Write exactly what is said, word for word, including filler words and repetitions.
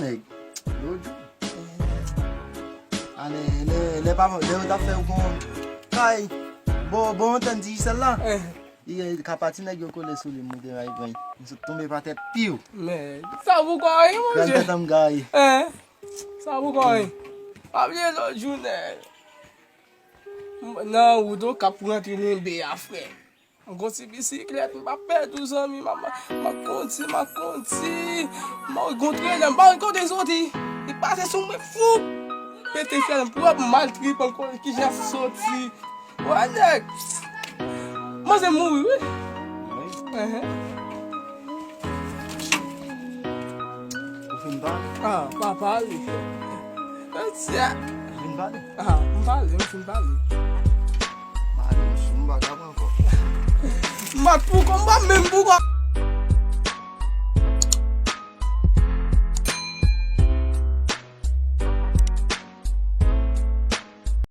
Nèg, lòt jou. A, lè, lè, lè pa, lè yo t ap fè yo gon kay, bon, bon antann Digicel la. Li ka pati nèg yo kole sou li, m te bay grenn. M sot tonbe pa tèt, piw. Men, sa pou kò anyen, monchè. Grenn tèt an m gaye. Sa pou kò anyen. Pa bliye lòt jou, nèg. M nan wout Okap pou rantre Lenbe a, frè. M gon ti bisiklèt, m pa pèdi w, zanmi, m ap, m ap kondi, m ap kondi. M ap rankontre lè m pa rankontre soti. Li pase sou mwen, fou. Pete fè l pwòp, m al trip ankò, kijan soti. Wè, nèg. Manzè mouri, wi. Wi. Enhen. Ou fin pale? Ah, pa pale. Mesye. Ou fin pale? Ah, m pale, m fin pale. Mari, m sou m pa ka pran kò. M bat pou kò, m pa menm pou kò.